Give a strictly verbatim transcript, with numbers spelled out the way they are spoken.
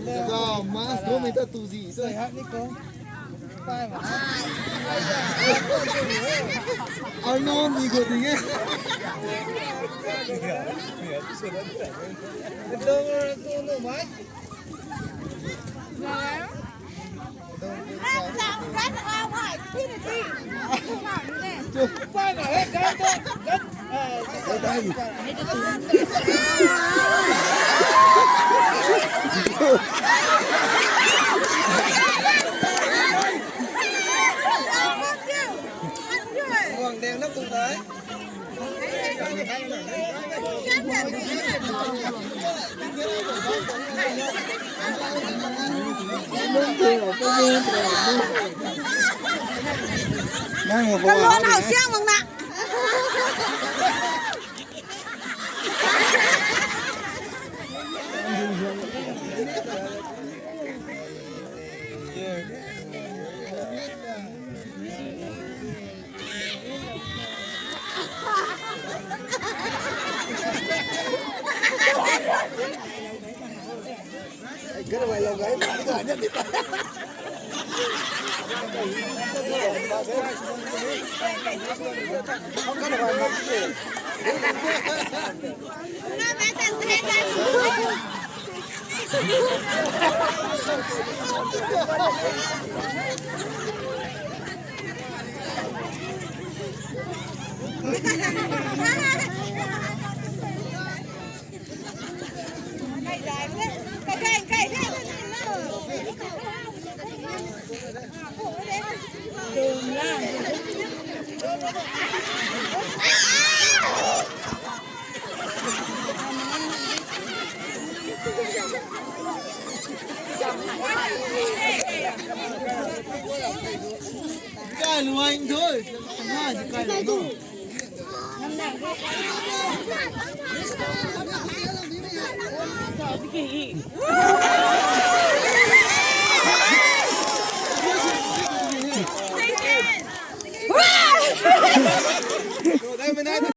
Zau, mas do mei ta tu zi. Sai hak ni ko. Pai ma. Arno ni ko ding e. Dong ra tu nu mai. Kalon hau siang mang na. Kai luang doi, na di kai luang doi.